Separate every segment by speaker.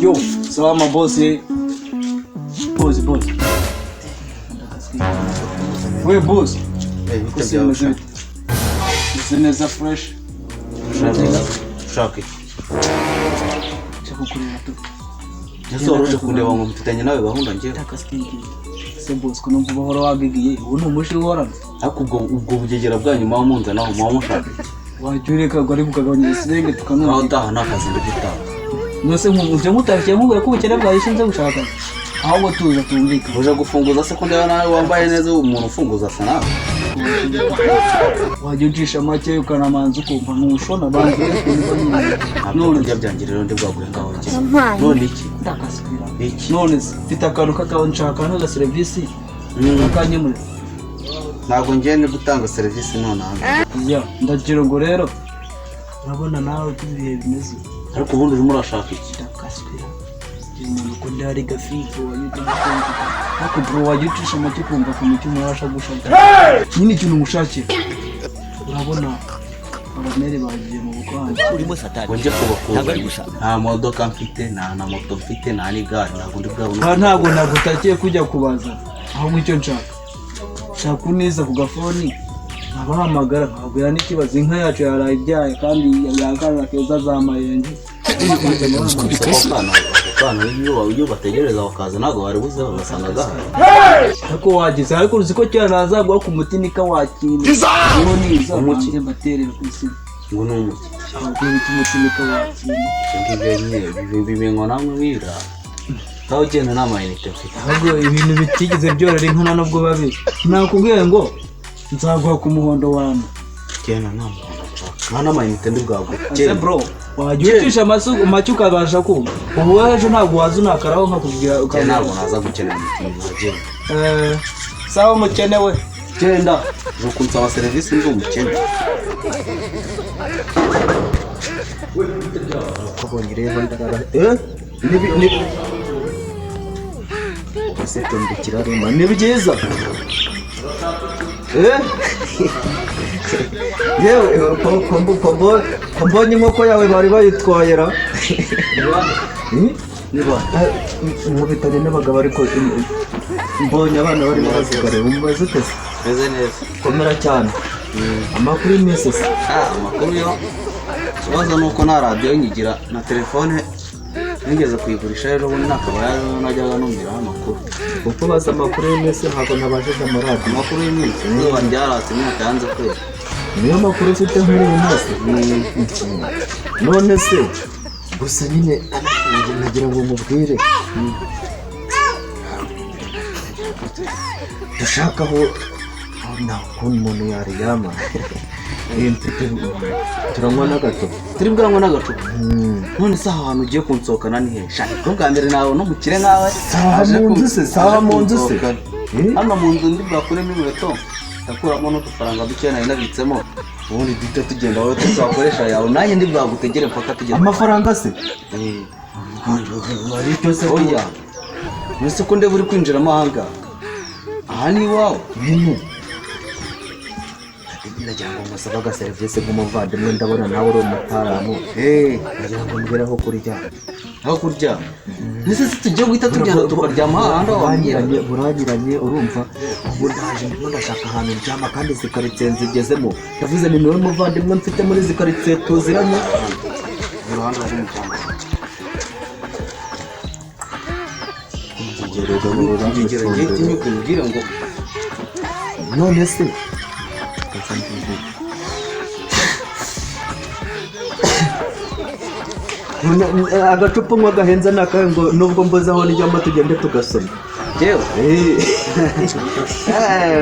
Speaker 1: Yo, salama boss. Boss, boss. We boss. Ko bimeze bite? Meze neza, fresh.
Speaker 2: Ushaka iki?
Speaker 1: Nshaka kureba tu.
Speaker 2: Ese wari uje kundeba ngo mfitanye nawe gahunda njyewe?
Speaker 1: Ndakaswiki. Se boss, ko numva bahora wagigiye. Ubu ni umushi uhorana.
Speaker 2: Ariko ubwo bugegera bwanyu muba munzanaho, muba mushaka iki?
Speaker 1: Wajya ureka ngo ariko ukagabanya igisenge
Speaker 2: Naho
Speaker 1: tukanumva.
Speaker 2: utaha nta kazi ndi gutaha.
Speaker 1: Nose nje ngutakiye nkubwira ko ubukene bwawe nze gushaka. Ahubwo tuza tumvikane.
Speaker 2: Uje gufunguza se ko ndeba nawe wambaye neza, umuntu ufunguza asa nawe?
Speaker 1: Wajya ucisha make ukanamanza ukumva ntushona banze kumva nyine.
Speaker 2: Ntabwo
Speaker 1: None
Speaker 2: kurya byanjye rero ndi bwaguhe ngaho njye. None iki?
Speaker 1: Ndakaswira.
Speaker 2: Iki?
Speaker 1: None se mfite akantu k'akawe nshaka ntuga serivisi akanyemurira.
Speaker 2: Ntabwo ngiye ndi gutanga serivisi nonaha.
Speaker 1: Ya, ndagira ngo rero urabona nawe uko ibihe bimeze.
Speaker 2: Ariko ubundi urimo urashaka iki?
Speaker 1: Ndakaswira. Uyu muntu ko ndari gafifu wajya ukumva. Ariko bro, wajya ucisha make ukumva ku mutima ubasha gushaka. Nyine ikintu ngushakira. Urabona abamere bagiye mu bukwe.
Speaker 3: Urimo satani.
Speaker 2: Ngo njye kubakura?
Speaker 3: Ntabwo ari gushaka.
Speaker 2: Nta modoka mfite, nta na moto mfite, nta n'igare, ntabwo ndi bwabone.
Speaker 1: Aha ntabwo nagutakiye kujya kubaza, ahubwo icyo nshaka, nshaka uneza ku gafoni nkabahamagara nkababwira n'ikibazo. Inka yacu yaraye ibyaye kandi yakana keza za mayenje.
Speaker 2: Ako kana iyo bategereza bakaza ntabwo bari buze bagasanga gahari.
Speaker 1: Ariko wagize, ariko uzi ko kera nazaguha ku mutinika wakina niho niza
Speaker 2: Umuki?
Speaker 1: banze mbaterera ku isi.
Speaker 2: Ngo ni umuki?
Speaker 1: Ababyeyi bita umutinika wakina.
Speaker 2: Ibyo ngibyo nyine bimenywa namwe mwira ngaho ugenda, nta mayinite mfite.
Speaker 1: Ahubwo ibintu bitigeze byorora inka nta nubwo babi nakubwiye ngo nzaguha ku muhondo wawe.
Speaker 2: Genda, nta muhondo nshaka, nta n'amayinite ndi bwaguhe.
Speaker 1: Ese
Speaker 2: Genda.
Speaker 1: bro, wajya ucisha make ukabasha kumva. Ubu wowe ejo ntabwo waza unakaraho nkakubwira
Speaker 2: Genda,
Speaker 1: ukabwira.
Speaker 2: ntabwo naza gukenera umutima, genda.
Speaker 1: Sawa umukene we.
Speaker 2: Genda, uje kunsaba serivisi ndi umukene?
Speaker 4: Rero ndarara eh nibi nibi ese tumbikira rema ni byiza eh yewe ko mbonye inkoko yawe bari bayitwaye ra. Eh?
Speaker 2: Niba
Speaker 4: Nkubitanye n'abagabo ariko mbonye abana barimo bazigareba umubaze utese.
Speaker 2: Meze neza.
Speaker 4: Komera cyane, amakuru y'iminsi se?
Speaker 2: Ah, amakuru yo, ikibazo ni uko nta radiyo nyigira na telefone nigeze kuyigurisha rero, ubundi nakaba najyaga numviraho amakuru.
Speaker 4: Kuko bazi amakuru y'iminsi, ntabwo nabajije amaradiyo.
Speaker 2: Amakuru y'iminsi, izuba ryaratse, imyaka yanze kwera.
Speaker 4: Niyo makuru ufite nk'uyu munsi? None se gusa nyine nagira ngo mubwire dushaka aho nta kuntu umuntu yaryama. Mfite turanywa n'agato.
Speaker 2: Turi bwanywe n'agacupa. None se aha hantu ugiye kunsohokana ni hehe? Shaka ko bwa mbere nawe n'umukire nkawe
Speaker 4: Sawa
Speaker 2: aje
Speaker 4: mu nzu se, sawa
Speaker 2: aje
Speaker 4: mu nzu se.
Speaker 2: kunsohokana.
Speaker 4: Eh?
Speaker 2: Hano mu nzu ndi bwakuremo inkweto, ndakuramo n'udufaranga dukeya nari nabitsemo, ubundi duhita tugenda, wowe tuzakoresha yawe, nanjye ndi bwagutegere mpaka tugeze.
Speaker 4: Amafaranga se?
Speaker 2: Eh.
Speaker 4: Hari icyo se?
Speaker 2: Oya, mbese ko ndeba uri kwinjiramo ahangaha, aha ni iwawe?
Speaker 4: Nyine ndagira ngo ngusabe agaserivisi nk'umuvandimwe, ndabona nawe uri umutaramu. Ndagira ngo mbwire aho kuryama.
Speaker 2: Aho kuryama? Mbese se tugiye guhita tugenda tukaryama hahandi aho wambwira?
Speaker 4: Buranyiranye, buranyiranye, urumva ubu ndaje ndimo ndashaka ahantu ndyama kandi izi karitsiye nzigezemo, ndavuze ni niwe muvandimwe mfite muri izi karitsiye tuziranye.
Speaker 2: Iruhande rw'umuryango.
Speaker 4: Gereza mu rubanza.
Speaker 2: Ngegera ngiye tinyuka umbwire ngo
Speaker 4: None se agacupa unywa gahenze ni akahe ngo nubwo mbuze aho ndyama tugende tugasoma?
Speaker 2: Njyewe?
Speaker 4: Eh.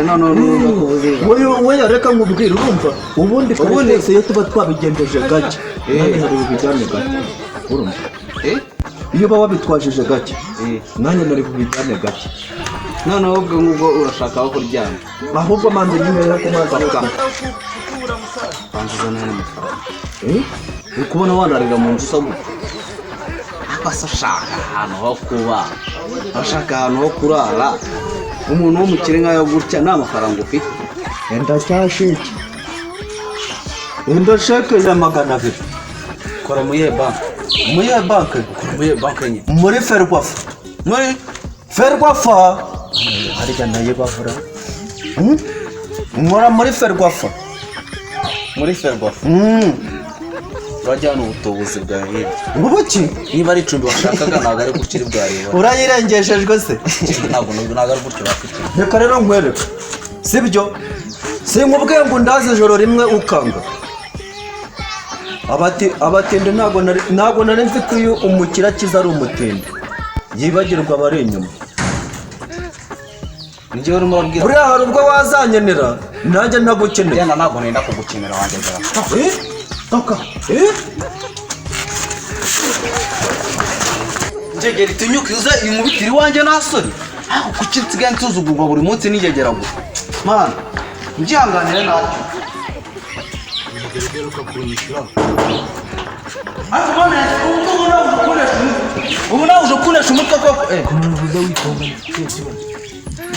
Speaker 2: None urumva ko ubuze.
Speaker 4: Wowe reka nkubwire, urumva ubundi
Speaker 2: Ubundi-
Speaker 4: twese iyo tuba twabigendeje gake nanjye nari bubijyane gake, urumva?
Speaker 2: Eh?
Speaker 4: Iyo uba wabitwajije gake
Speaker 2: Eh.
Speaker 4: nanjye nari bubijyane gake.
Speaker 2: Noneho ubwo ngubwo urashaka aho kuryama?
Speaker 4: Ahubwo manza nyinywera ku mazi ariko.
Speaker 2: Banza uzane n'amafaranga.
Speaker 4: Eh?
Speaker 2: Uri kubona wanarira mu nzu usa gutya, ariko se ushaka ahantu ho kuba, ushaka ahantu ho kurara, umuntu w'umukire nkayo gutya nta mafaranga ufite?
Speaker 4: Enda cyashiki, enda sheke ya 200.
Speaker 2: Kora muri iyo banki.
Speaker 4: Muri iyo banki?
Speaker 2: Muri banki nyine.
Speaker 4: Muri Ferwafa.
Speaker 2: Muri
Speaker 4: Ferwafa harya nayo bahora. Nkora muri Ferwafa.
Speaker 2: Muri Ferwafa? Urajyana ubutubuzi bwawe hirya.
Speaker 4: Ubuki?
Speaker 2: Niba ari icumbi washakaga, ntabwo ari gutyo uri bwareba.
Speaker 4: Urayirengeshejwe se?
Speaker 2: Ntabwo ari gutyo bafite.
Speaker 4: Reka rero nkwereke, sibyo? Sinkubwiye ngo undaze ijoro rimwe ukanga. Abatindi ntabwo nari nzi ko iyo umukire akiza ari umutindi yibagirwa abari inyuma.
Speaker 2: Njyewe urimo urabwira?
Speaker 4: Buriya hari ubwo wazanyenera nanjye ntagukeneye.
Speaker 2: Genda, ntabwo nenda kugukenera, wanjye bwawe.
Speaker 4: Eh? Toka. Eh?
Speaker 2: Njegera itinyuka ize inkubitire iwanjye nta soni. Ariko kuki nsigaye nsuzugurwa buri munsi n'ingegera gusa? Mana, mbyihanganire ntacyo.
Speaker 1: Uheruka kunyishyura?
Speaker 2: Ariko mana, ubu nawe uje kunesha umutwe, ubu nawe uje kunesha umutwe koko, eh?
Speaker 1: Umuntu uvuze witonda, ikihe kibazo?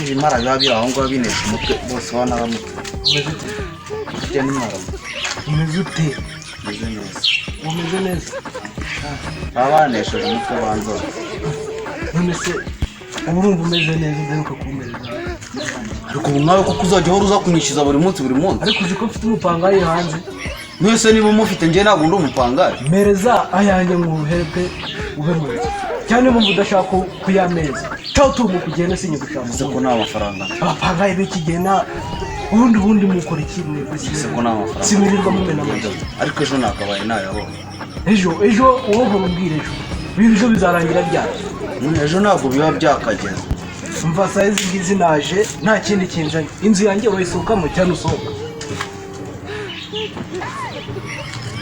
Speaker 2: Ibimara biba biri aho ngaho binesha umutwe bose baba n'abamutwe.
Speaker 1: Umeze ute?
Speaker 2: Burya ni mwaramu.
Speaker 1: Umeze ute?
Speaker 2: Meze neza.
Speaker 1: Umeze neza?
Speaker 2: Baba banesheje umutwe banzora.
Speaker 1: None se ubu urumva umeze neza udaheruka kumerera?
Speaker 2: Ariko ubu nawe koko uzajya uhora uza kunyishyuza buri munsi, buri munsi?
Speaker 1: Ariko uzi ko mfite umupangayi hanze?
Speaker 2: Mwese niba umufite, njye ntabwo ndi umupangayi.
Speaker 1: Mpereza ayanjye nguhebwe ube mu nzu, cyane niba udashaka kuyameza cyangwa utumuka ugende, sinyigushaka.
Speaker 2: Ese ko nta mafaranga?
Speaker 1: Abapangayi b'iki gihe nta ubundi mukora iki mwebwe?
Speaker 2: Ese ko nta mafaranga?
Speaker 1: Simirirwa mumena amagi.
Speaker 2: Ariko ejo nakabaye nayabonye.
Speaker 1: Ejo, ejo, wowe uhora umbwira ejo. Ibi ejo bizarangira ryari?
Speaker 2: Ejo ntabwo biba byakageze.
Speaker 1: Umva, saa izi ngizi naje nta kindi kinzanye. Inzu yanjye wayisohokamo cyangwa usohoka.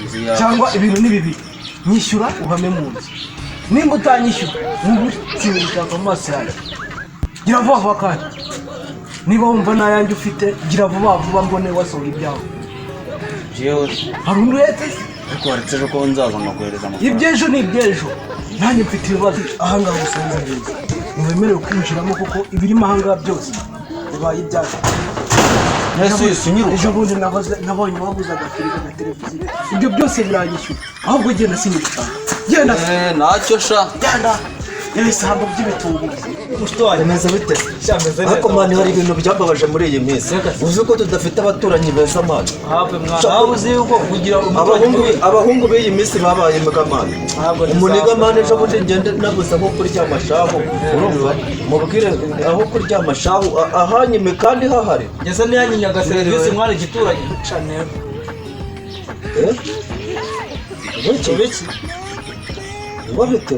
Speaker 2: Inzu yawe?
Speaker 1: Cyangwa ibintu ni bibiri: nyishyura uhame mu nzu, nimba utanyishyura nkubure, simbishaka mu maso yanjye. Gira vuba vuba, kandi niba wumva nta yanjye ufite, gira vuba vuba mbone wasohoye ibyawe.
Speaker 2: Jewe?
Speaker 1: Hari undi uhetse se?
Speaker 2: Ariko waretse ejo ko nzaza nkaguhereza amafaranga.
Speaker 1: Iby'ejo ni iby'ejo, nanjye mfite ibibazo ahangaha. Gusa inzu nziza ntiwemerewe kwinjiramo, kuko ibirimo ahangaha byose bibaye ibyacu.
Speaker 2: Ese uhise unyiruka?
Speaker 1: Ejo bundi nabonye waguze agafirigo na televiziyo, ibyo byose biranyishyura. Ahubwo genda, sinyigushaka, genda.
Speaker 2: Eh, ntacyo sha.
Speaker 1: Genda, ibisambo by'ibitunguru.
Speaker 4: Bimeze bite? Ariko man, hari ibintu byambabaje muri iyi minsi. Uzi ko tudafite abaturanyi beza, man?
Speaker 3: Have mwana, waba uzi yuko kugira umuturanyi
Speaker 4: Abahungu
Speaker 3: mubi?
Speaker 4: Abahungu b'iyi minsi babaye imbwa, man.
Speaker 3: Ntabwo
Speaker 4: Umuniga, man. Ejo bundi ngende nabuze aho kuryama shahu, urumva? Mubwire aho kuryama shahu, ahanyime kandi hahari.
Speaker 3: Ngeze ntiyanyinya serivisi mwana igituranyi.
Speaker 4: Eh? Biki?
Speaker 3: Biki?
Speaker 4: Ngo bite?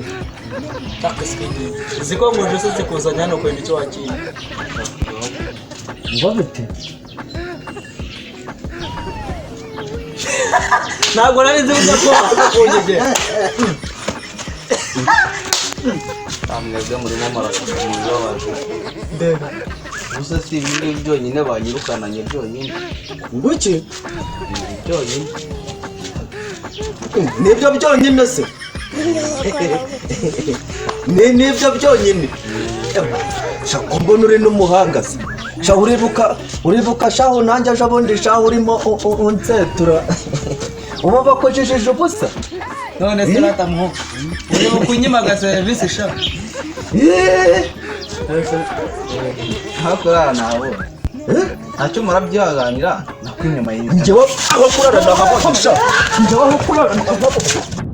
Speaker 3: Uzi ko nguje se zikuzanya hano kwenda icyo wakira?
Speaker 4: Ngo bite?
Speaker 3: Ntabwo nari nzi ko kunyegera.
Speaker 2: Mwebwe murimo murasaka mubabaje.
Speaker 3: Ndeba.
Speaker 2: Gusa si ibi ngibi byonyine banyirukananye byonyine.
Speaker 4: Ngo iki?
Speaker 2: Ibi byonyine.
Speaker 4: Nibyo byonyine se? Ni nibyo byonyine? Sha, ko mbona uri n'umuhanga se sha? Uribuka shahu nanjye ejo bundi shahu urimo unsetura, ubu bakojejeje ubusa?
Speaker 3: None se ratamuho ureba kunyimaga serivisi sha?
Speaker 4: Yeee!
Speaker 2: Hakurara ntabona. Ntacyo, murabyihanganira nakwinyuma y'inzu.
Speaker 4: Njyewe aho kurara nahabona sha, njyewe aho kurara nahabona.